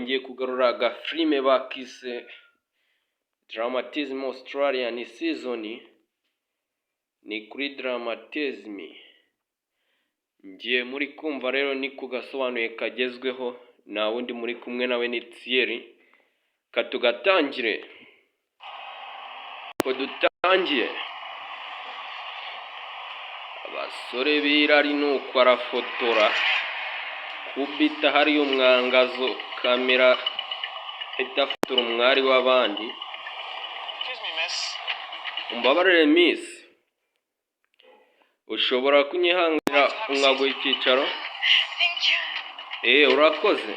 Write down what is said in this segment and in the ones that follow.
Nongeye kugarura agafilime bakise Dramatism Australian Season, ni kuri Dramatism. Ngiye muri kumva rero ni ku gasobanuye kagezweho, nta wundi muri kumwe nawe ni Thierry. Katugatangire ko dutangiye. Abasore b'irari nuko arafotora kubita hariya umwangazo, kamera ahita afotora umwari w'abandi. Excuse me, miss. Umbabarire miss, ushobora kunyihanganira nkaguha icyicaro? Thank you. Eee, urakoze.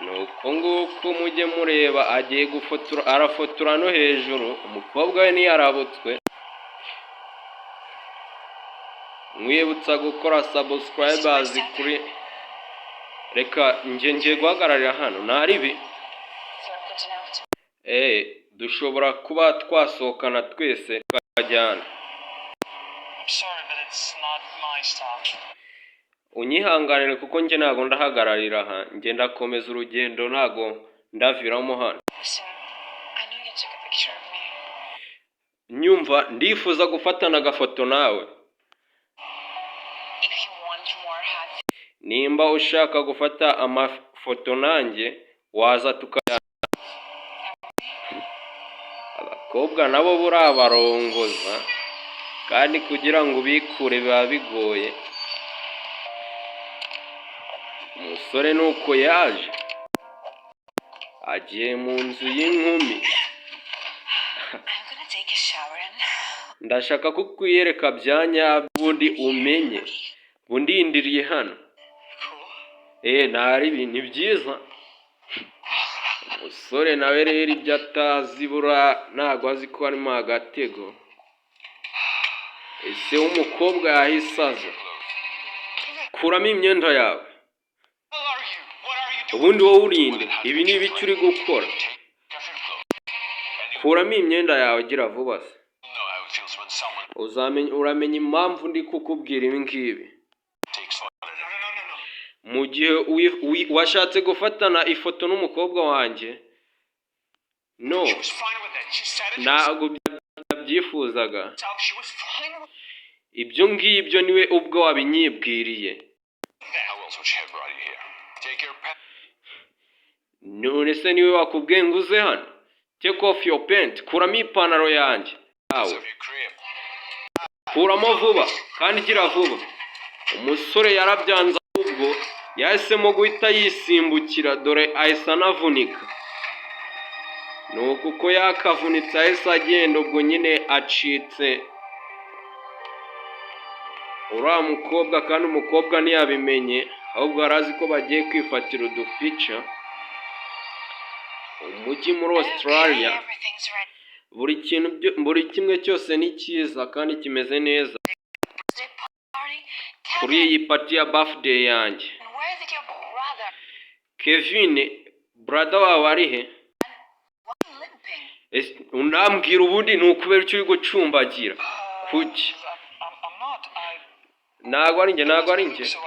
Nuko nguko mujye mureba, agiye gufotora, arafotora no hejuru, umukobwa we ntiyarabutswe. Mwibutsa gukora subscribers kuri. Reka njye ngiye guhagararira hano, nta ribi. If you're good enough to Eee, dushobora kuba twasohokana twese tukajyana. I'm sorry, but it's not my stop. Unyihanganire kuko njye ntabwo ndahagararira aha, njye ndakomeza urugendo, ntabwo ndaviramo hano. Listen. I know you took a picture of me. Nyumva, ndifuza gufatana agafoto nawe. If you want more happy Nimba ushaka gufata amafoto nanjye, waza tukajyana. Abakobwa nabo burabarongoza, kandi kugira ngo ubikure biba bigoye. Umusore nuko yaje agiye mu nzu y'inkumi. I'm gonna take a shower and Ndashaka kukwiyereka bya nyabyo, ubundi umenye undindiriye hano. Cool. Eee, ntaribi, ni byiza. Umusore nawe rero ibyo atazi, bura ntabwo azi ko harimo agatego. Ese w'umukobwa yahise aza: "Kuramo imyenda yawe." Who are you? What are you doing? Ubundi wowe urinde? Ibi ni ibiki uri gukora? Kuramo imyenda yawe, gira vuba se. Know how it feels when someone Uzamenya, uramenya impamvu ndi kukubwira ibi ngibi. takes No, no, no, no, no. Mu gihe washatse gufatana ifoto n'umukobwa wanjye, no. She was fine with that. She said it Ntabwo byifuzaga. herself. She was fine with Ibyo ngibyo niwe ubwo wabinyibwiriye. that. How else would she have brought you here? Take your pants None se niwe wakubwiye ngo uze hano? Take off your pant, kuramo ipantaro yanjye yawe. off your crib. Kuramo vuba kandi gira vuba. Umusore yarabyanze, ahubwo yahisemo guhita yisimbukira. Dore ahise anavunika. Ni uko uko yakavunitse ahise agenda. Ubwo nyine acitse uriya mukobwa, kandi umukobwa ntiyabimenye, ahubwo yari azi ko bagiye kwifatira udupica. Umujyi muri Australia. Okay, everything's ready. Buri kintu buri kimwe cyose ni cyiza kandi kimeze neza Birthday party. kuri Kevin, iyi party ya birthday yanjye. where did your brother? Kevin, brother wawe ari he? Why limping? Ese unambwira ubundi ni ukubera icyo uri gucumbagira? Kuki? I'm not. I. Ntabwo ari njye, ntabwo ari njye. So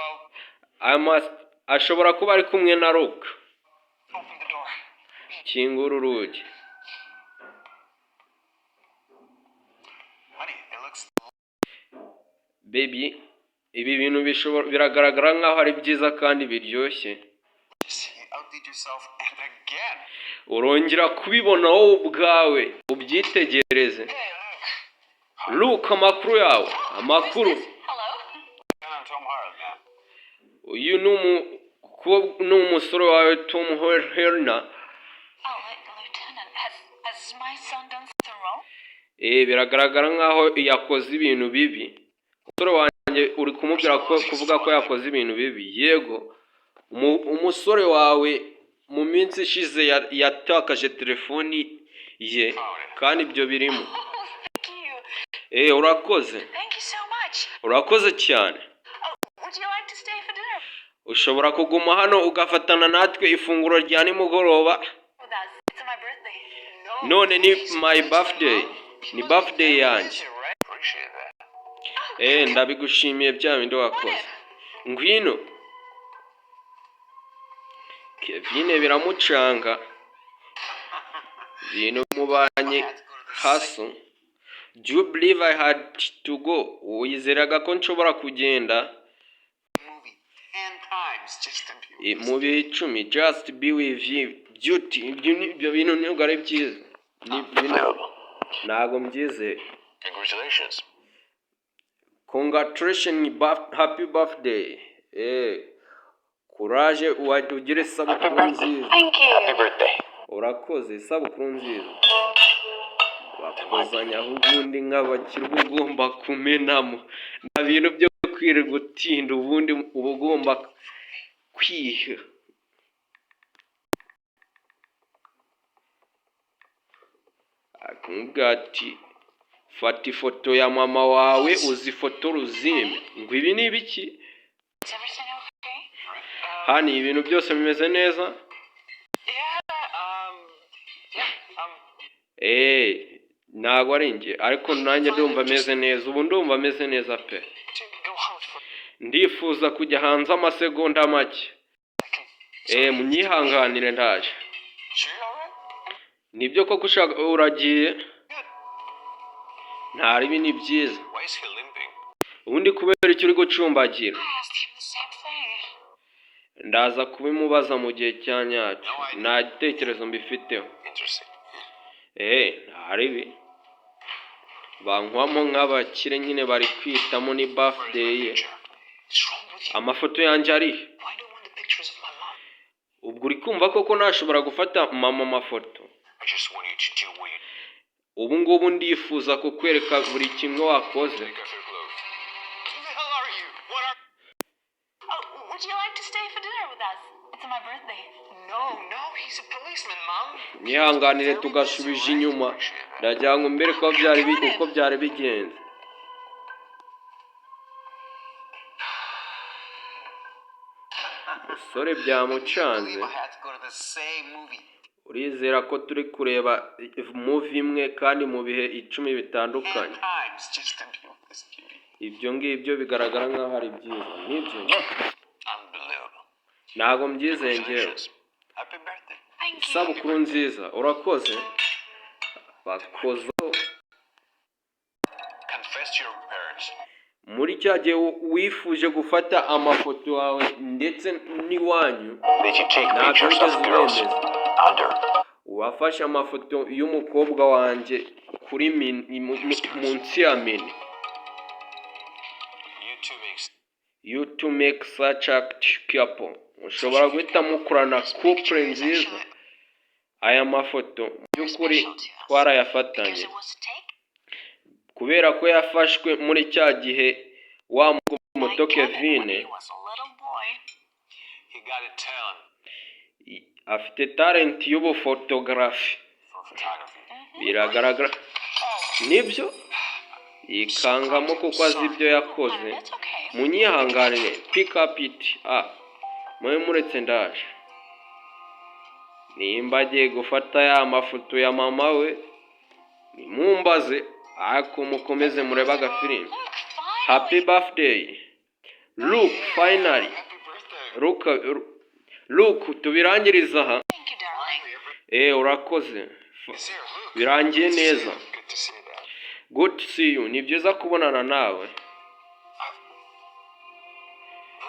I'll Ashobora kuba ari kumwe na Luke. open the door. Kingura urugi. Honey, it looks Baby, ibi bintu bishobora biragaragara nkaho ari byiza kandi biryoshye. You outdid yourself and again. Urongera kubibona wowe ubwawe, ubyitegereze. Hey, Luke. Luke, amakuru yawe, amakuru? Hello. I'm Tom Harlan, man. Uyu ni umusore wawe Tom Helena. Oh, Lieutenant, has my son done something wrong? Biragaragara nkaho yakoze ibintu bibi. Umusore wanjye uri kumubwira ko kuvuga ko yakoze ibintu bibi? Yego. Umusore wawe mu minsi ishize yatakaje telefoni ye, kandi ibyo birimo. Oh, thank you. Urakoze. Thank you so much. Urakoze cyane. Oh, would you like to stay for dinner Ushobora kuguma hano ugafatana natwe ifunguro rya nimugoroba. with us? It's my birthday. None ni my birthday, ni birthday yanjye. Appreciate that. Ndabigushimiye bya bindi wakoze. Ngwino. Kevin biramucanga, ibintu bimubanye haso. Do you believe I had to go? Wizeraga ko nshobora kugenda Movie 10 times just to be with mu bihe 10 just be with you beauty. Ibyo bintu ntabwo ari byiza. Ntabwo mbyizeye. Congratulations. Congratulations, happy birthday. Courage, ugire isabukuru nziza. Thank you. Happy birthday. Urakoze, isabukuru nziza. Bakozanyaho ubundi nk'abakire uba ugomba kumenamo, nta bintu byo kwirirwa utinda, ubundi uba ugomba kwiha. Akamubwira ati: "Fata ifoto ya mama wawe uzifotore uzime." Ngo ibi ni ibiki? Is everything okay? Hano ibintu byose bimeze neza? Yeah. Eee, ntabwo ari njye, ariko nanjye ndumva ameze neza ubu, ndumva ameze neza pe. To go out for Ndifuza kujya hanze amasegonda make. a second. Eee, munyihanganire, ndaje. Sure you're alright? Nibyo koko ushaka uragiye? Nta ribi, ni byiza. Why is he limping? Ubundi kubera icyo uri gucumbagira? I asked him the same thing. Ndaza kubimubaza mu gihe cya nyacyo, nta gitekerezo mbifiteho. Interesting. Eee, nta ribi, banywamo nk'abakire nyine, bari kwitamo ni birthday ye. Picture. What's wrong with you? Amafoto yanjye arihe? Why do you want the pictures of my mom? Ubwo uri kumva koko nashobora gufata mama amafoto? I just want you to do what you Ubu ngubu ndifuza kukwereka buri kimwe wakoze. take off your clothes. Who the hell are you? What are? Oh, would you like to stay for dinner with us? It's my birthday. No, he's a policeman, Mom. Nyihanganire, tugasubije inyuma, ndagira ngo mbere ko byari uko byari bigenze. Umusore byamucanze. Believe I had to go to the same movie Urizera ko turi kureba movie imwe kandi mu bihe 10 ten bitandukanye? times just to be with this beauty. Ibyo ngibyo bigaragara nk'aho ari byiza, nibyo? Unbelievable. Ntabwo mbyizeye njyewe. Congratulations. Happy birthday. Thank you. Isabukuru nziza, urakoze. Bakozaho. Confess to your parents. Muri cya gihe wifuje gufata amafoto yawe ndetse n'iwanyu Did you take ntabwo pictures wigeze of girls ubemeza. under? Wafashe amafoto y'umukobwa wanjye kuri mini, munsi ya mini. You two makes You two make such a couple. Ushobora guhita mukorana couple nziza. Aya mafoto mu by'ukuri twarayafatanye Because it was taken kubera ko yafashwe muri cya gihe wa muhungu by muto Kevin Kevin when he was a little boy. He got a talent afite talent y'ubufotogarafi. for photography. Biragaragara nibyo, yikangamo kuko azi ibyo yakoze. That's okay. Munyihanganire, pick up it. Ah, mube muretse, ndaje. Nimba agiye gufata ya mafoto ya mama we, nimumbaze, ariko mukomeze murebe agafilimi. Look, Happy finally. birthday. Look, finally. Happy birthday. Look, look, tubirangiriza aha. Thank you, darling. Urakoze. It's here, look. Birangiye neza. Good to see that. Good to see you. Ni byiza kubonana nawe.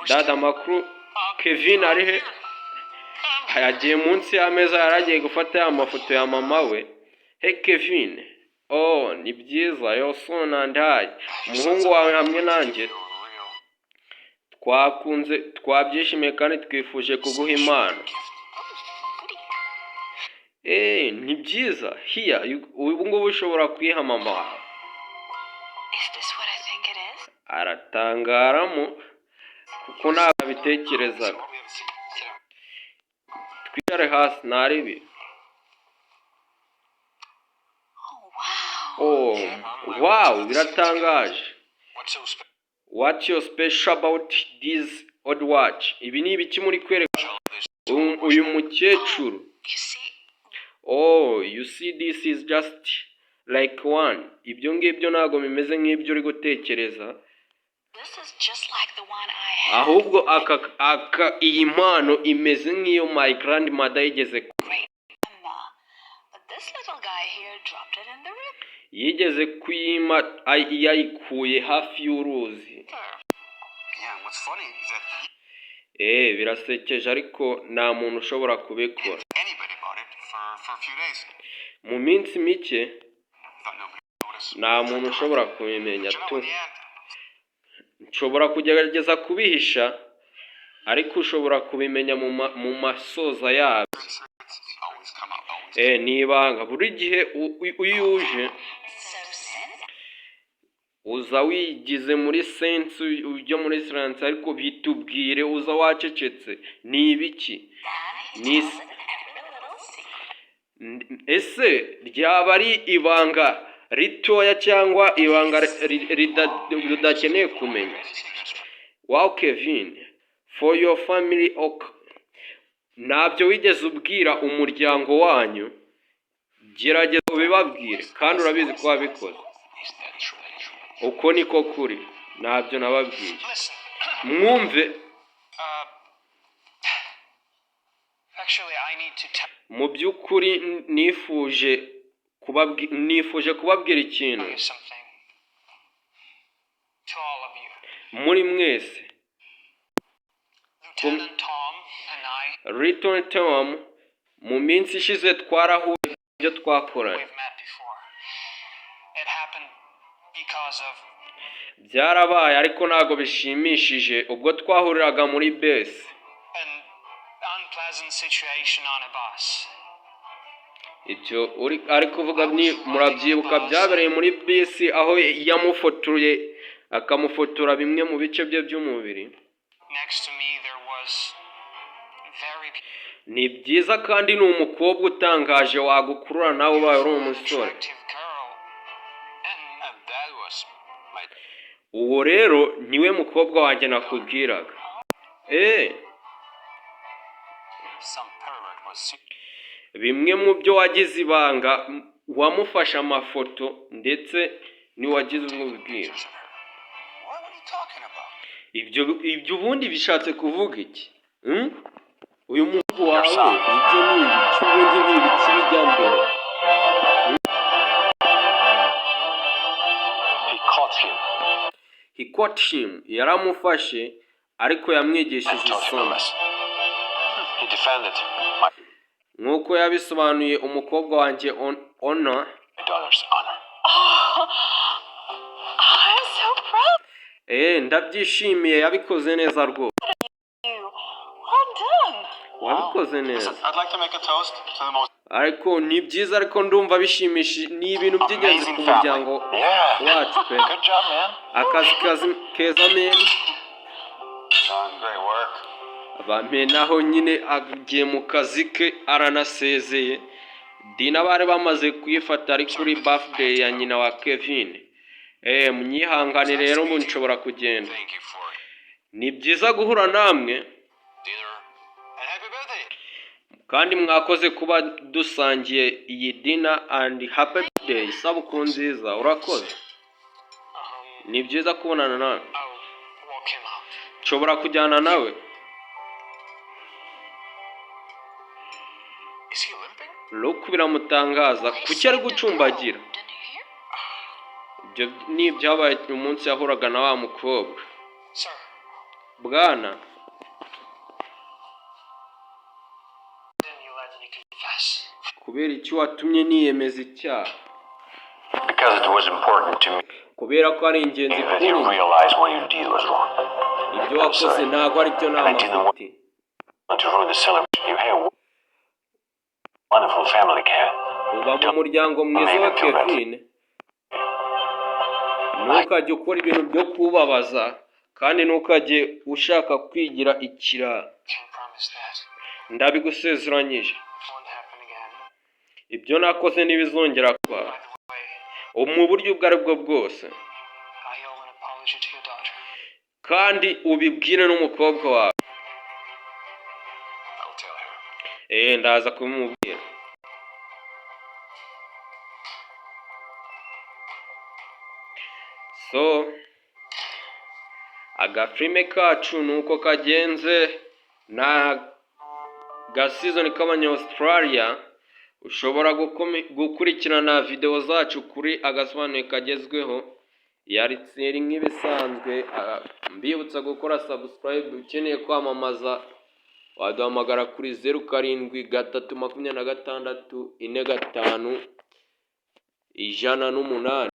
Dada, amakuru? Kevin ari he? Yagiye munsi y'ameza, yari agiye gufata ya mafoto ya mama we. Hey Kevin. Oh, ni byiza. Your son and I. Umuhungu wawe hamwe nanjye. You're real. Twakunze, twabyishimiye kandi twifuje kuguha impano. Goodie. Ni byiza. Here, ubu ngubu ushobora kuyiha mama wawe. Is this what I think it is? Aratangaramo kuko ntabwo abitekerezaga. Let me have a seat. Sit down. Twicare hasi, nta ribi. Oh, wow. Oh wow, biratangaje. What's so special What your special about this old watch? Ibi ni ibiki muri kwereka this uyu mukecuru? You see, Oh, you see, this is just like one. Ibyo ngibyo ntabwo bimeze nk'ibyo uri gutekereza. this is just like the one I had. Ahubwo aka iyi mpano imeze nk'iyo my grandmother yigeze Great grandma. But this little guy here dropped it in the river. Yigeze kuyima yayikuye hafi y'uruzi. Yeah, and what's funny is that he Birasekeje, ariko nta muntu ushobora kubikora. didn't tell anybody about it for a few days. Mu minsi mike Thought nobody would notice. nta muntu ushobora kubimenya But you know, tu. in the end, Nshobora kugerageza kubihisha, ariko ushobora kubimenya mu masoza yabyo. secrets always come out. Always. Ni ibanga buri gihe iyo uje So since uza wigize muri sense, ujya muri silence, ariko bitubwire, uza wacecetse, ni ibiki? then he tells it every little secret. Ese ryaba ari ibanga ritoya cyangwa ibanga ridakeneye kumenya? Wow, Kevin, for your family, ok, ntabyo wigeze ubwira umuryango wanyu. Gerageza ubibabwire, kandi urabizi ko wabikoze. Is that true? Uko niko kuri, ntabyo nababwiye. Listen. Mwumve. Actually, I need to tell Mu by'ukuri nifuje kubabwira ikintu. you something. To all of you. Muri mwese. Lieutenant Tom and I, Lieutenant Tom, mu minsi ishize twarahuye, ibyo twakoranye. We've met before. It happened because of Byarabaye, ariko ntabwo bishimishije, ubwo twahuriraga muri base. An unpleasant situation on a bus. Ibyo uri ari kuvuga ni murabyibuka, byabereye muri bisi, aho yamufotoye, akamufotora bimwe mu bice bye by'umubiri. Next to me there was very Ni byiza, kandi ni umukobwa utangaje wagukurura nawe ubaye uri umusore. Attractive girl. And And that was my Uwo rero niwe mukobwa wanjye nakubwiraga. Some pervert was Bimwe mu byo wagize ibanga, wamufashe amafoto, ndetse ntiwagize umubwira. Pictures of her. What are you talking about? Ibyo ubundi bishatse kuvuga iki? Hmm? Uyu muhungu wawe, ibyo ni ibiki ubundi? Ni ibiki bijya mbere? He caught him He caught him, yaramufashe, ariko yamwigishije and taught him a isomo. lesson. He defended my Nk'uko yabisobanuye, umukobwa wanjye Honor. Daughter's honor. Oh, I'm so proud Ndabyishimiye, yabikoze neza rwose. Of you. Well done. Wabikoze neza. Listen, I'd like to make a toast to the most Ariko ni byiza, ariko ndumva bishimishije, ni ibintu by'ingenzi amazing ku muryango family. Yeah. wacu pe. Good job, man. Akazi kazi keza, man. Done great work. Bamenaho nyine agiye mu kazi ke, aranasezeye. Dinner bari bamaze kuyifata, ari kuri birthday ya nyina wa Kevin. Munyihangane rero, ubu nshobora kugenda. Thank you for Ni byiza guhura namwe. Dinner and happy birthday. Kandi mwakoze kuba dusangiye iyi dinner, and happy birthday, isabukuru nziza, urakoze. Ni byiza kubonana nawe. I'll walk him out. Nshobora kujyana nawe. Is he limping? Luke biramutangaza, kuki ari gucumbagira? Didn't you hear? Ibyo ni ibyabaye umunsi yahuraga na wa mukobwa. Sir, Bwana. Didn't you let me confess? Kubera iki watumye niyemeza icyaha? Because it was important to me Kubera ko ari ingenzi that kuri you njye. realize what you did was wrong. Ibyo wakoze ntabwo ari byo, ni amafuti. Not to ruin the celebration. You have a wonderful family, Ken. Uba mu muryango mwiza wa Kevin. Ntukajye ukora ibintu byo kubabaza, kandi ntukajye ushaka kwigira ikirara. Can't promise that. Ndabigusezeranyije. It won't happen again. Ibyo nakoze ntibizongera kuba By the way, mu buryo ubwo ari bwo bwose. I owe an apology to your daughter. Kandi ubibwire n'umukobwa wawe. I'll tell her. Ndaza kubimubwira. So Agafilime kacu ni uko kagenze, na gasizoni k'abanya Australia. Ushobora gukurikirana videwo zacu kuri Agasobanuye Kagezweho. Yari Tseri nk'ibisanzwe, mbibutsa gukora subscribe. Ukeneye kwamamaza waduhamagara kuri 073 26 45 108.